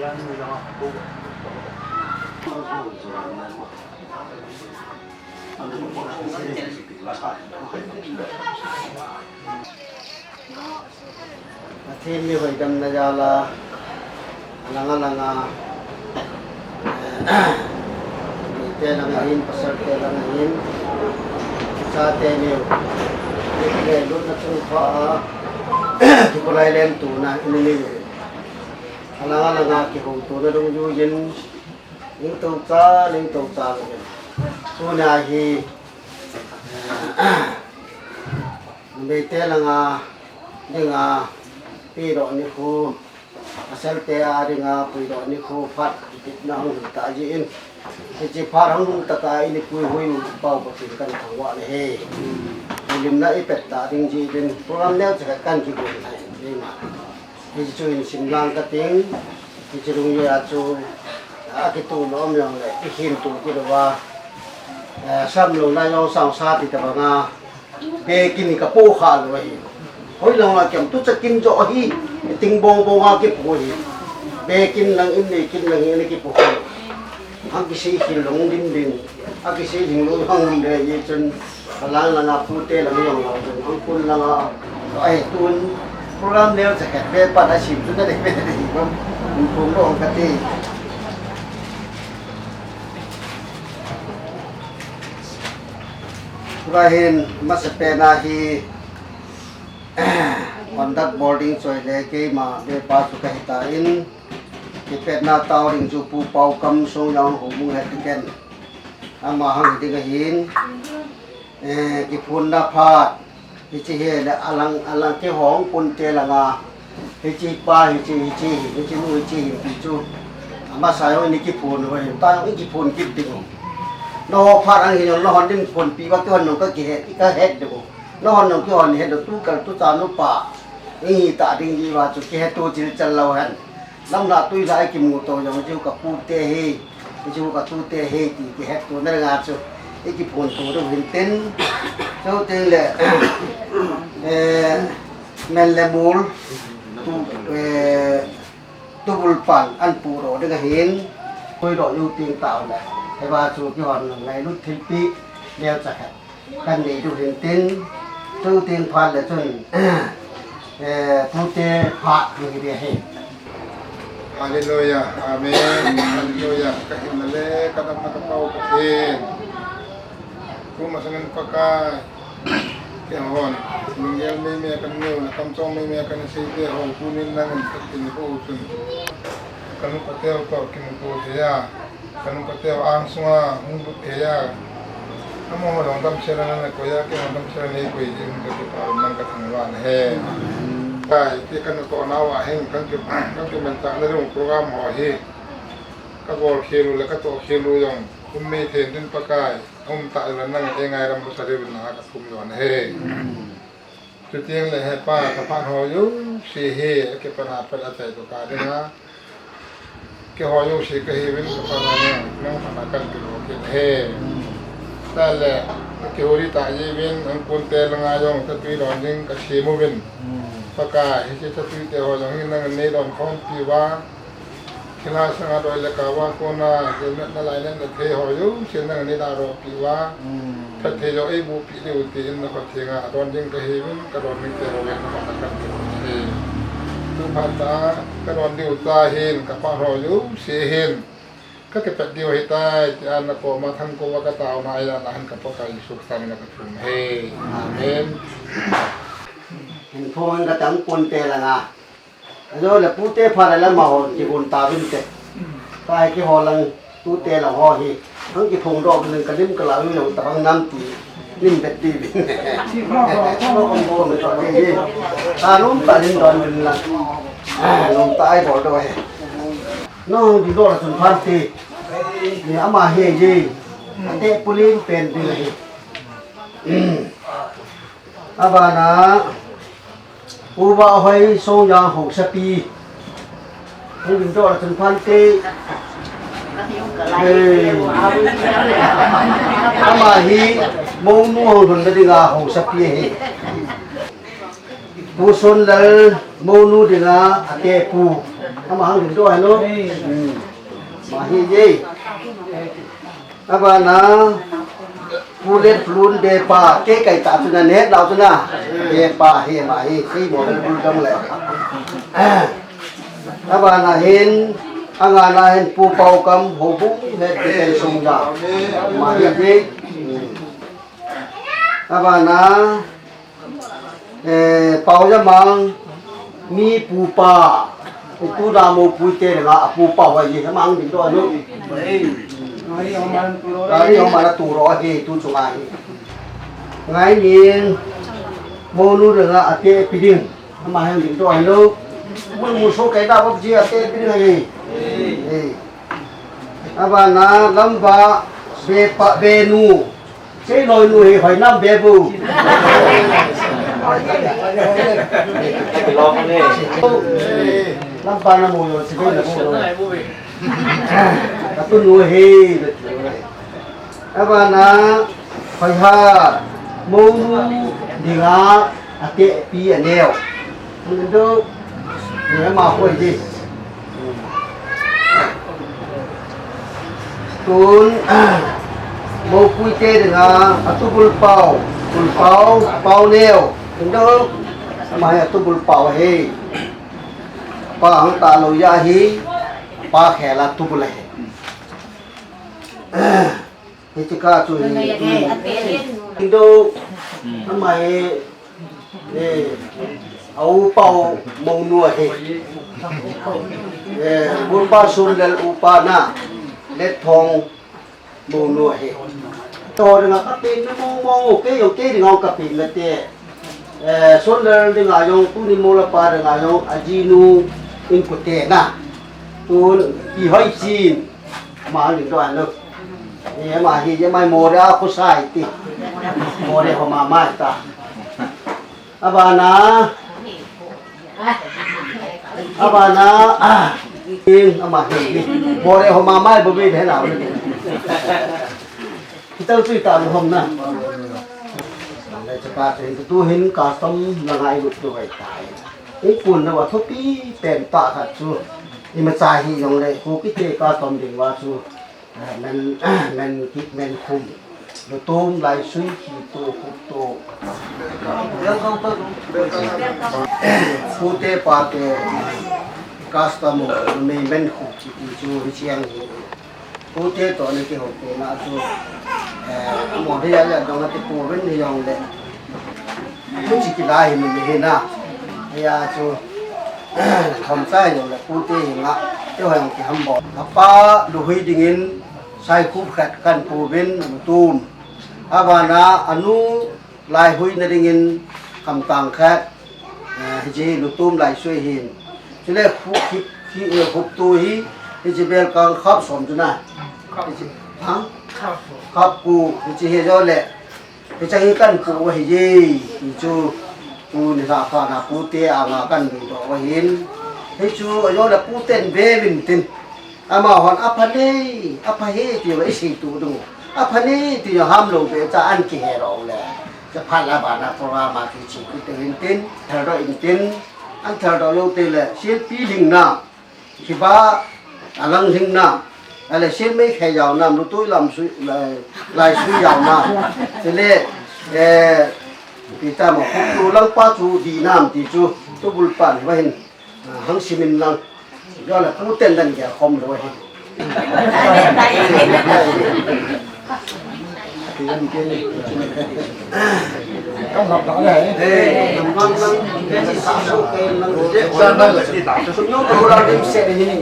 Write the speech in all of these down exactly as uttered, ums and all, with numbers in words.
Pathen mi hoidamna jal a, alang alang a, mite lang ahin, pasal te lang ahin, chate niu, mite lutna chungpha a, kipulai len tuna ini niu. Alang alang a kihou tuna dungjuiyin, ning to cha, ning to cha lo. Tuna hi, Numei te langa dinga puidoh nikho, pasal te a dinga puidoh nikho phat kitepna hung hita jin. Hiche phat hung tah a ini puihui u Pathen kathangvah e. Limna ipet ta ding jin program neocha khat kakigon ahi. Hichu hin simlang kating, hichu lungjui a chu, a, kituh nom jong le, ihin tuh kit uva, eh, samlouna jong sangsa ti tabanga, bekin kapoh kha lou ahi. Hoilanga kem tu chakin jo ahi, ting bong bong a kipoh ahi. Bekin lang in, neikin lang in kipoh kha lou. Akisei hin lungdim din, akisei hin lung hang le, hichun, Alang langa pute lang jong lou chun, hung pun langa, ai tun, program neocha khat be pan asim chun nadei be nadei bom, hung pun lou kati. Tua hin, masapen a hi, conduct bol ding choi le keima be pa chu kahi tan, kipetna tao ding chu Pu Paokam Songjang Houbung het ding ken. Ama hang hi ding ahin, eh, kiphonna phat, hiche hi le alang, alang kihong pun te langa, hiche pa, hiche, hiche, hiche nu, hiche hi ti chu. Amasa jong ini kiphon u ahin, ta jong ikiphon kit ding u. Nangho phat ang hi jong, nahon ding phonpi uva kihon jong kakihet, kahet ding u. Nahon jong kihon het ding u, tu kal tu cha nu pa. Ihi ta ding ji uva chu kihet u chil chal lou hen. Lamlhah tuilhah a kimu to jong, hichu kapute hi, hichu katute hi, ti kihet tona dinga chu, ikiphon to diu hintin, chuteng le, eh, mel le mol, tu, eh, tubul pan, anpudoh ding ahin, puidoh u ting tao le, hiva chu kihon ngailut thilpeh, neocha khat. Kanei diu hintin, chuteng phat le chun, eh, pute phat hung hi ding ahi. Hallelujah, amen, hallelujah, kahinna le kadamna ka Pau Pathen. Kum asanin Pakai, keihon, lunggel meimei kanei u, nakamchong meimei kanei u, seite ho, tunin nangin katin ho chun. Kanu kateu toh kimuto thei a. Kanu kateu angsunga hung lut thei a. Amaho jong damsel a nana koi a, keima damsel a neikoi jeh in kakipah in nang kathangvah nahi. Pakai, ti kanu toh nau a hin, kan ki, kan kimanchah na ding program ho hi. Kabol khel u le katoh khel u jong, um mei thei in tin Pakai, um tah u le nang eingailam masa diu in na kathum jo nahi. Chuteng le he Pa, kaphat ho jouse hi, akipat a pat achai toh ka dinga. Keiho jouse kahiuvin, kaphat ho nang, nang phat a kan kilou kit ahi. Chule, kihoulim tah jeh uvin, hung pun te langa jong, katui don ding kasem uvin. Pakai, hiche katui te ho jong hi nangin neidon khompi uva. Thilha sanga doi le kava kona, gilnatna lainatna thei ho jouse nangin neidadoh peh uva. Phatthei jong eiboh peh diu tin nakhotheng a adon ding kahiuvin, kadon ding te ho jong namat a kan kilou ahi. Tu phat a, kadon diu cha hin, kaphat ho jouse hin, kakipet diu ahitai, tia nakoma thangkoma kataona a, nahin ka Pakai Jesu Christa min a kathum ahi. Amen. Hin phung in katang pun te langa. Ajo le pute phat le lama hon kivon tauvin te. Kai keiho lang tute lang ho hi. Hung kiphongdoh uvin kalim kalau jong tabang nam ti. Lim bet ti uvin. Ka nom tah in don uvin lang. Ah, nom tah a ibol doh ahi. Nahung dingdoh le chun phan ti. Ni ama hi ji. Ate pulim pen ding ahi. Abana, Pu Vahhoi Songjang Haosapi. Hung dingdoh le chun phan te. Eh. Ama hi, mounu hung lhunna dinga Haosapi ahi. Pu Sonlal, mounu dinga ate pu. Ama hang ding doh ahi lou. Hmm. Ama hi je. Abana, Pu Letplun Bepa, kei kaitah chu na, nahet nau chu na. Bepa hi, ama hi, seimo Letplun dong le. Abana hin, angana hin Pu Paokam, houbung head, Pu Tensung ja. Ama hi je. Hmm. Abana, Eh, Paoyamang, mi pupa, tu na mo puite le nga, a pupa wa ye, amang ding doh ahi lou. Gari hom ana tu ro ahi, tu chunga hi. Ngai nin, monu le nga ate pi ding, ama hang ding doh ahi lou. Mun mu so kai da ba ji ate pi ding ahi. Eh. Abana, lamba, Bepa, Benu. Sei loi nu hi hoi nam be bu. Lam pa na mo yo, sei be na mo lo. Ka tu nu hi. Abana, hoi ha, mo nu dinga, ate pi aneo. Mun do, ni ma hoi di. Tun, mo puite dinga, atubul pau, bul pau, pau neo. Tun do, ama hi atubul pau ahi. Pa hang ta lou ya hi, pa khela tubul ahi. Hiche kah chu hi. Indo, ama hi, eh, a upa u monu ahi. Eh, upa Sunlel upa na, Letthong monu ahi. Toh dinga kapeng na mo mo, kei jong kei dinga kapeng na te. Eh, Sunlel dinga jong, tuni mo le pa dinga jong, ajinu in kute na. Tun, i hoi chin. Ama ni doh ahi lou. Ni ama hi, ye mai mo de a khosai ti. Mo de ho ma mai ta. Abana. Abana. Ah. Ing ama hi. Mo de ho ma mai bo be de la. Kita tu ta hom na. Lai chapa tu hin custom la ngai lut tu vai tai. Ipun na va thopi pen ta khat chu. Imacha hi jong le, Kukite custom ding va chu. Men, men kit, men khum. Lutum, laisui, khito, khupto. Pute pate custom, numei men khum kiti chu hiche ang hi. Pute toh na kihoupi na chu, eh, mo hi a le dong ati pouvin hijongle. Hiche kila hi numei hi na. Hia chu, kham chai jong le pute hi nga. Te hoi ang kiham bol. Apa luhui dingin, Saikhup khat kan pouvin, Lutum. Abana anu Laihui na dingin Khamtang khat, eh, hiche Lutum Laisui hin. Chule khu-, khi-, khi-, eh, khuptu hi, hiche Belkang khap som chu na. Hiche, ha? Khap pu, hiche hi jo le. Hiche hi kan pu u ahi je, hichu, tuni lha pha na pute anga kan ding doh u ahin. Hichu, ajo le puten ve vin tin. Amahon apha nei, apha he ti va isei tu dung. Apha nei ti jong ham lou be cha an kihe lou le. Cha phat la bana program a kiche kit in tin, thaldoh in tin, an thaldoh lou te le, silpi lhing na, kiba alang lhing na, ale silmei khe jao na, lutui lamsui, lai, laisui jao na. Chule, eh, pi ta mo, tu lang pa chu di nam ti chu, tubul pan va hin. Hang simin lang. Jole puten dan kei khom lou hi. Kam lap lap le. Eh, nam lang lang. Kei si sa so kei lang. Sa na la si ta. Sum no ko la dim se ni ni.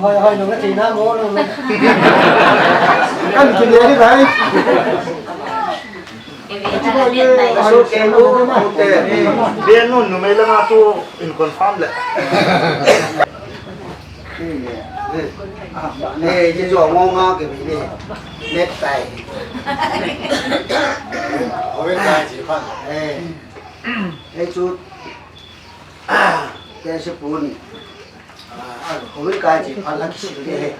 Hoi, hoi, nung na tina mo, nung na. Kan kin le ni bai. Asu ke mo, mo te. Dia nu, numei lama tu in confirm le. Eh, ye jo mo nga ke ni. Net tai. Oi, tai ji khan. Eh. Eh, chu. Ke se pun. Ah, ah, ko kai chi pha la ki si de.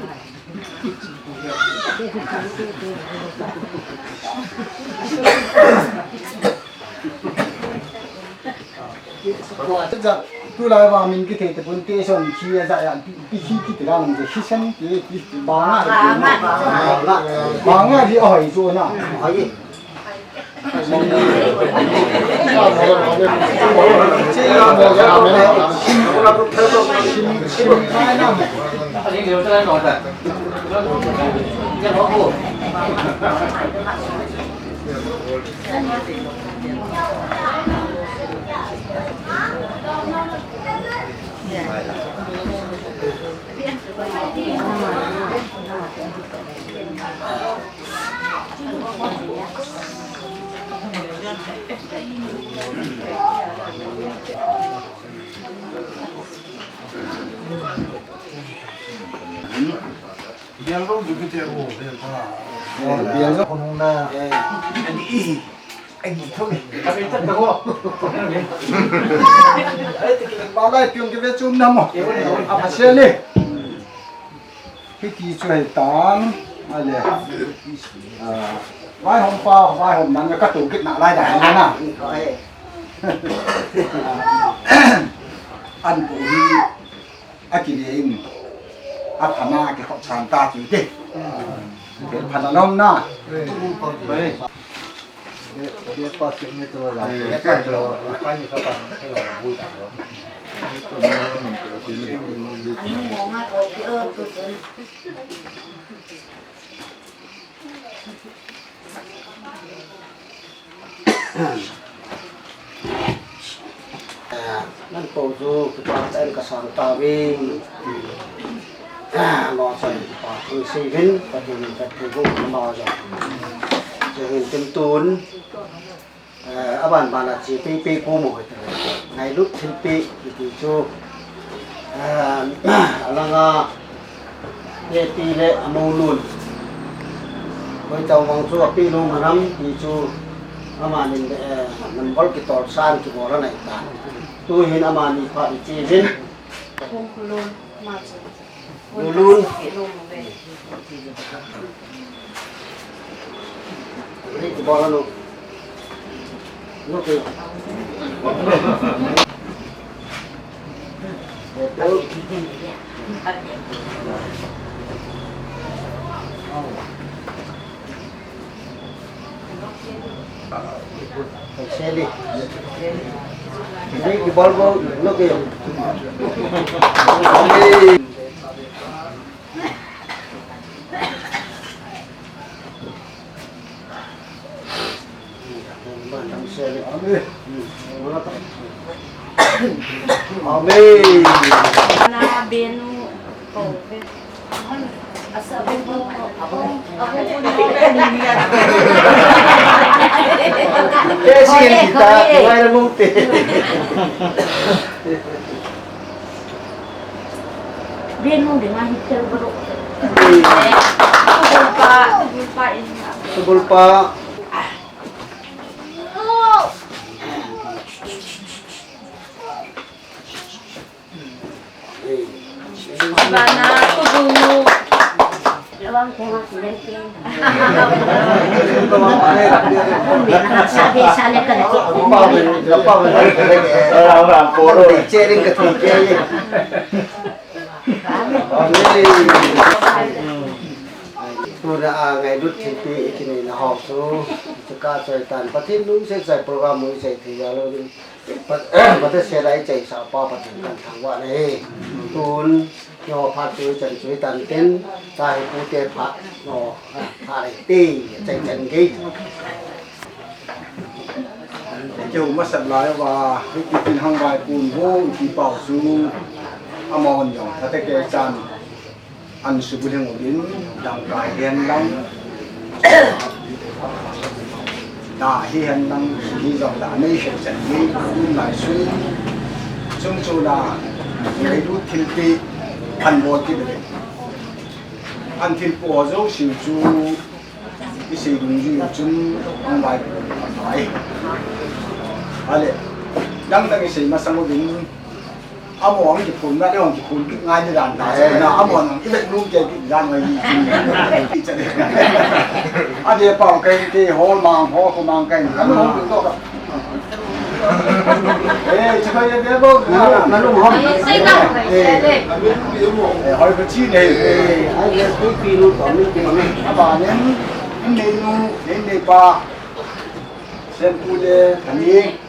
Tulai vang min kithei te pon te son khi a za ya pi khi kiti la nang je khi sen ti ti banga de banga de oi chu na. Malai piung ke ve chum na mo. Apa sele. Hiti chu hei tan, ale. Ah, vaihom pa, vaihom nang ka tu kit na lai da na. An pu hi, a ki le in, a phana ki khop san ta ti te. Ke phana nom na. Nan ko ju kipa ten ka sang ta ving. Lo sai pa tu si vin pa tu ka tu ko ma ja. Jeng tin tun. Eh, aban ban a che pei pei ko mo hoi ta. Ngailut thilpeh kiti chu, eh, alanga, eh, pi le amolun. Hoi tau vang chu apeh lou manam ti chu, amanin, eh, number kitol san kibol anai ta. Tuhin amani phat i che vin. Kong kulun, ma chu. Lulun. Ni ki bola no. No ke. Seli. Ni ki bol bo no ke. Amen. Amen. Na benu ko. Asa benu. Ke si kita, wai na mute. Benu de ma hitel bro. Tubulpa, tubulpa in. Tubulpa. Bana, tubu. Lawang ko ma silen ke. Sabi, sale ka na. Ram, ram, poro. Sharing ka thong ke. Tuna a ngailut thilpeh i kinei na ho chu, chu ka choi tan, Pathen lungset chai program mu i chai thei a lou ding. Pat-, Pathen se lai chai sa pa Pathen kan thangvah na hi. Tun, neo phat chu i chan chu i tan tin, ta hi pu te phat, no, phat lai te, chai chan gei. Keu masat lai uva, hiti tin hang vaipun ho, hiti pau chu, amahon jong, phatecha chan, an subulhing uvin, dangka hihen lang, da hihen lang, hi jong da nei he chan ni, um lai sui, chung chu na, ngailut thilpeh, an bol kit uvin. An thilpeh jouse chu, I sei dungjui u chun hung vai pha e. Ale, dang dang i sei masang uvin, Amo ang kiphun na, ang kiphun ngai ni dan ta. Na amo ang i vet nung ke ki dan ngai ni. Ade pau kai ke hol mang, hol ko mang kai. Amo ang to ka. Eh, chibai de bo. Na lu hom. Eh, hoi ko chi ne. Eh, ai ke tu pi lu to ni ki ma. Aba nen, ne nu, ne ne pa. Sen pu de, ani.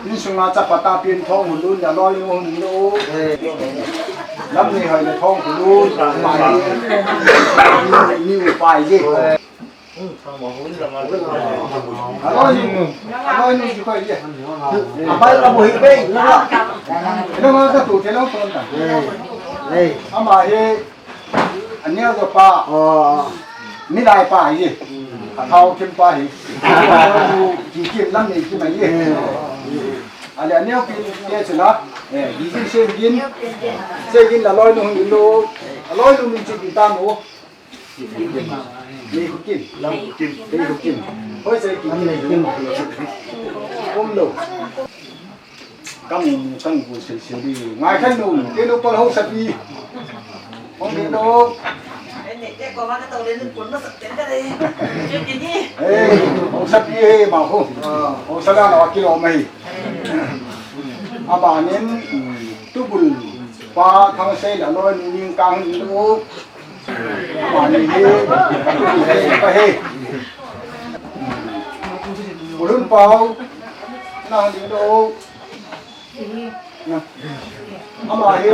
Insunga chapa tapin thong hun lun, aloi nu hun lun. Lamnei hoi le thong hun lun, mani. Ni upai ji. Aloi nu, aloi nu ji koi ji. Abai ka mo hi bei. Ino ma ka tu te lo ton ta. Ama hi, aneo jo pa. Milai pa hi. Athao kim pa hi. Ki kim lamnei kim hi. Ale aneo pi ke chula. Ji ji se gin. Se gin la loi nu hin lo. Aloi nu min chi ki ta mo. Nei Hukim. Lam Hukim. Nei Hukim. Hoi sai ki. Lam Nei Hukim. Kom lo. Kam in kam gu sil sil di. Ngai kan nu. Ke nu pal ho sapi. Hong ni lo. Ei, ho sapi he ma ho. Ho sala na kilo mai. Aba nen, tubul pa thang sei la loi ning kang ni lo. Ama ni hi, ka tu ni hi, ka hi. Ulun pau, na ni lo. Ama hi,